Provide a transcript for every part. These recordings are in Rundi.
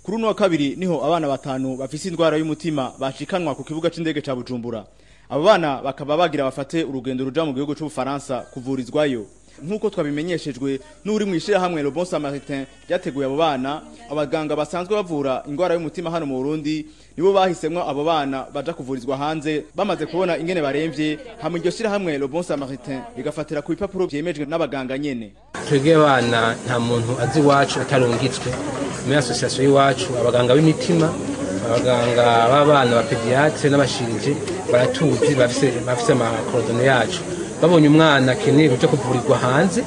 Kuri uno wa kabiri niho abana batanu bafise indwara y'umutima bashikanwa ku kibuga c'indege ca Bujumbura. Abo bana bakaba bagira bafate urugendo ruja mu gihugu c'Ubufaransa kuvurizwayo. Nk'uko twabimenyeshejwe n'uri mw'ishirahamwe Le Bon Samaritain ryateguye abo bana, abaganga basanzwe bavura indwara y'umutima hano mu Burundi nibo bahisemwo abo bana baja kuvurizwa hanze bamaze kubona ingene baremvye, hamwe iryo shirahamwe Le Bon Samaritain rigafatira ku bipapuro vyemejwe n'abaganga nyene. Twebwe abana nta muntu azi iwacu atarungitswe muri association y'iwacu. Abaganga b'imitima, abaganga b'abana ba pédiatre n'abashinje baratuzi, bafise ama coordonnées yacu. Babonye umwana akeneye kuja kuvurirwa hanze,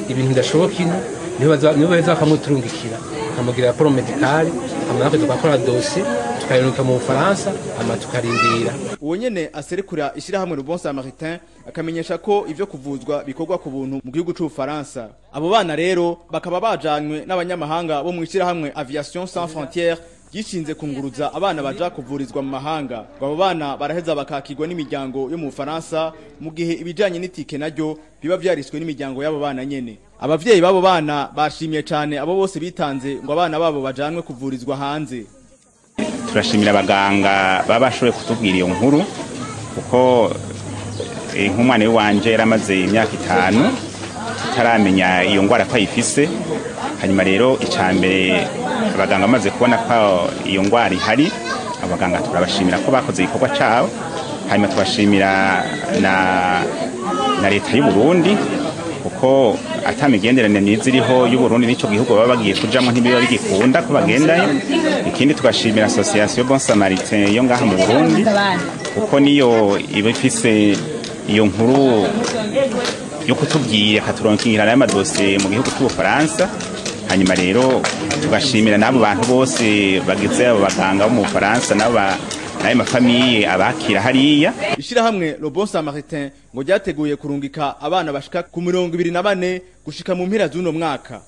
ibintu bidashoboka ino, niho baheza bakamuturungikira, bakamugira rapport médical, hama natwe tugakora dossier, tukayirungika mu Bufaransa, hama tukarindira. Uwo nyene aserekura ishirahamwe Le Bon Samaritain akamenyesha ko ivyo kuvuzwa bikorwa ku buntu mu gihugu c'Ubufaransa. Abo bana rero bakaba bajanywe n'abanyamahanga bo mw'ishirahamwe Aviation Sans Frontières gishinze kunguruza abana baja kuvurizwa mu mahanga. Ngo abo bana baraheza bakakirwa n'imiryango yo mu Bufaransa, mu gihe ibijanye n'itike naryo biba vyariswe n'imiryango y'abo bana nyene. Abavyeyi b'abo bana bashimye cane abo bose bitanze ngo abana babo bajanwe kuvurizwa hanze. Turashimira abaganga baba bashoboye kutubwira iyo nkuru, kuko nk'umwana wanje yaramaze imyaka 5 tutaramenya iyo ngwara ko ayifise. Hanyuma rero icya mbere, abaganga bamaze kubona ko iyo ngwara ihari, abaganga turabashimira ko bakoze igikorwa cyabo. Hanyuma tubashimira na leta y'u Burundi, kuko ata migenderanire myiza iriho y'u Burundi n'ico gihugu baba bagiye kujamwo, ntibiba bigikunda ko bagendayo. Ikindi, tugashimira Association Bon Samaritain yo ngaha mu Burundi, kuko niyo iba ifise iyo nkuru yo kutubwira, akaturonkera n'amadosiye mu gihugu cy'Ubufaransa. Hanyuma rero tugashimira n'abo bantu bose bagize abo baganga bo mu Bufaransa n'abo n'ayo ma familles abakira hariya. Ishirahamwe Le Bon Samaritain ngo ryateguye kurungika abana bashika ku 24 gushika mu mpera z'uno mwaka.